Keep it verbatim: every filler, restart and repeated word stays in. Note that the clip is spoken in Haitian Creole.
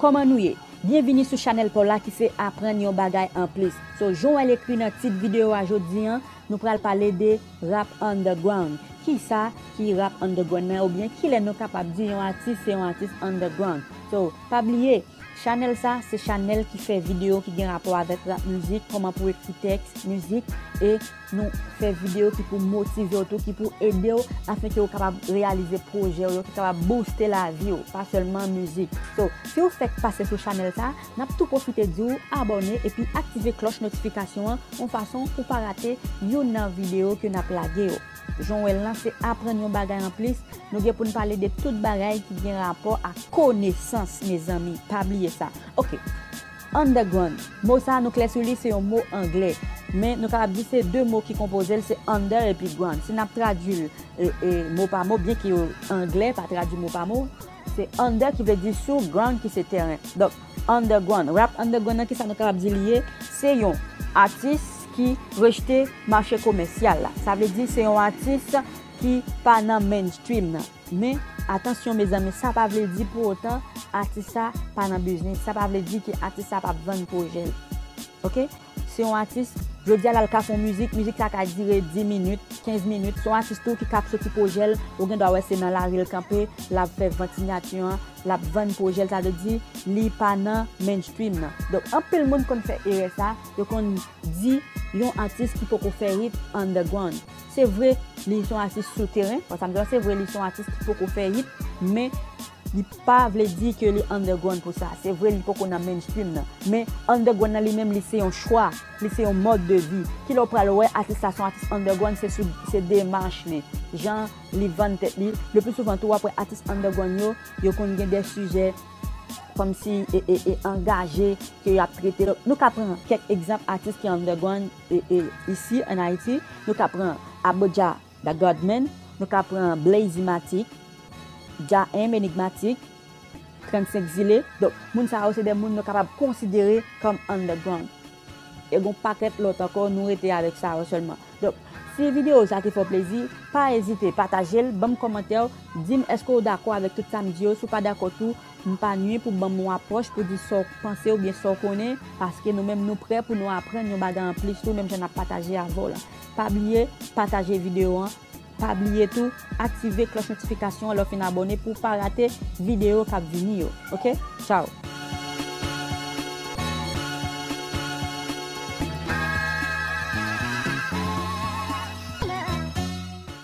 Kòman nou ye? Byenvini sou chanèl pa w la ki se aprann yon bagay anplis. So, jan w wè l ekri nan tit videyo a jodi an, nou pral pale de rap underground. Kisa ki rap underground nan, oubyen kilè nou kapab di yon atis se yon atis underground? So, pa bliye, chanèl sa se chanèl ki fè videyo ki gen rapò avèk rap mizik, kòman pou ekri tèks mizik, e nou fè videyo ki pou motive w tou, ki pou ede w, afenke w kapab reyalize pwojè w yo, ki kapab booste lavi w, pa sèlman mizik. So, si w fèk pase sou chanèl sa, n ap tou pwofite di w abòne epi aktive klòch notifikasyon an yon fason pou w pa rate youn nan videyo ke n ap lage yo. Jan w wè l lan, se aprann yon bagay anplis. Nou gen pou n pale de tout bagay ki gen rapò ak konesans, mezanmi. Pa bliye sa. Oke. Underground. Mo sa, nou klè sou li, se yon mo anglè. Men nou kapab di se de mo ki konpoze l, se under epi ground. Si n ap tradui l e, e, mo pa mo, byen ke yo anglè pa tradui mo pa mo, se under ki vle di sou, ground ki se teren. Donk, underground, rap underground nan, kisa nou kapab di li ye? Se yon atis ki rejte mache komèsyal la. Sa vle di se yon atis ki pa nan mainstream nan. Men, atansyon, mezanmi, sa pa vle di pou otan atis sa pa nan biznis. Sa pa vle di ke atis sa p ap vann pwojè l. Oke? Se yon atis, jodi a la, l ka fè yon mizik, mizik sa ka dire dis minit, kenz minit. Se yon atis tou ki ka ap soti pwojè l, ou gen dwa wè se nan lari l kanpe, l ap fè vant siyati an, l ap vann pwojè l, sa vle di li pa nan mainstream nan. Donk, anpil moun konn fè erè sa, yo konn di yon atis ki poko fè hit underground. Se vre, li se yon atis sou teren, konsa m di w, se vre, li se yon atis ki poko fè hit, men li pa vle di ke li underground pou sa. Se vre, li poko nan mainstream nan. Men underground nan li menm, li se yon chwa, li se yon mòd de vi. Kilè w pral wè atis la se yon atis underground, se sou, se demach li. Jan li vann tèt li. Le pli souvan tou, w ap wè atis underground yo, yo konn gen de sijè kòmsi e, e, e angaje ke y ap trete. Donk, nou ka pran kèk egzanp atis ki underground e, e, isi, an Ayiti. Nou ka pran Abuja Da Godman, nou ka pran Blazy Matic, Jah M Enigmatic, trannsenk Zile. Donk, moun sa yo se de moun nou kapab konsidere kòm underground. E gon pakèt lòt ankò, nou rete avèk sa yo sèlman. Donk, si videyo sa te fè w plezi, pa ezite, pataje l, ban m kòmantè w, di m èske w dakò avèk tout sa m di yo, si w pa dakò tou, m pa nwi pou ban m yon apwòch pou di sa w panse oubyen sa w konnen, paske nou menm nou prè pou nou aprann yon bagay anplis tou, menm jan n ap pataje avè w la. Pa bliye pataje videyo an, pa bliye tou aktive klòch notifikasyon an lè w fin abòne pou w pa rate videyo k ap vini yo. Oke? Tchao!